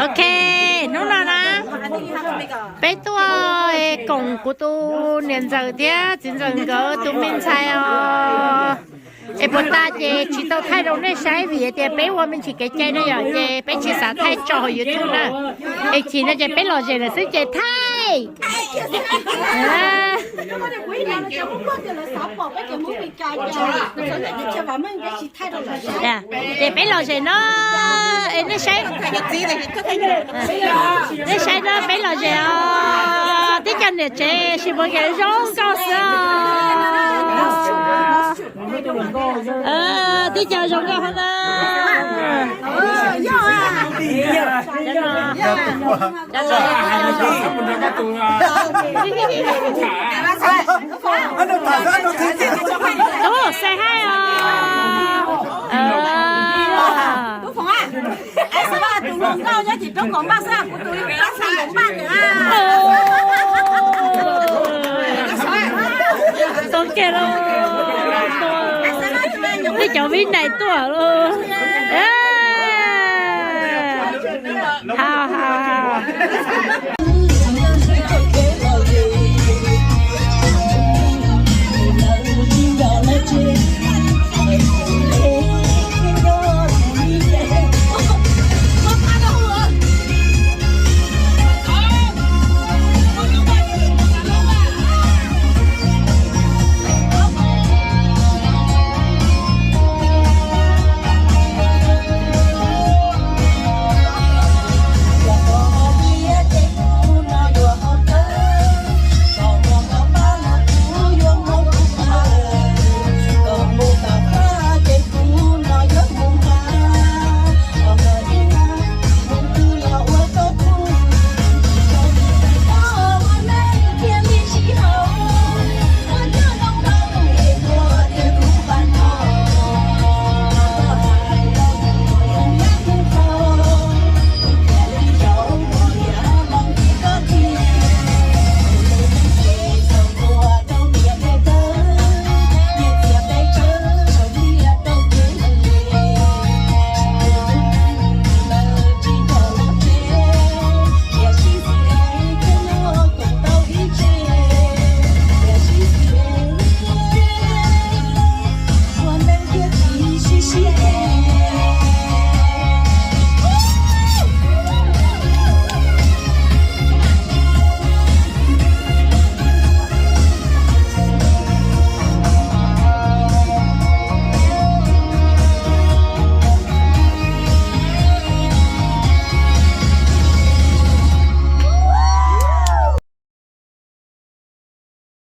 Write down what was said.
Ok, hnub no na, peb tuaj koom kuv tus niam ntxawm thiab txiv ntxawm nkawd tus me ntxhais os. Es puas tas ces tsis tau thaij rau nej saib vim tias peb ua me ntsis kev cai na yom, ces peb tsis xav thaij tso hauv YouTube na. Es chim no ces peb lom zem lawm xwb ces thaij. Ces peb lom zem no, nej saib, nej saib no peb lom zem os, tib co niam tsev sib pab kev zoo nkauj xwb os. Tib co zoo nkauj hov na. Tub, say hi os. Tau kiag lauj, nej cov vib nais tuaj lauj. Hau, hau, hau.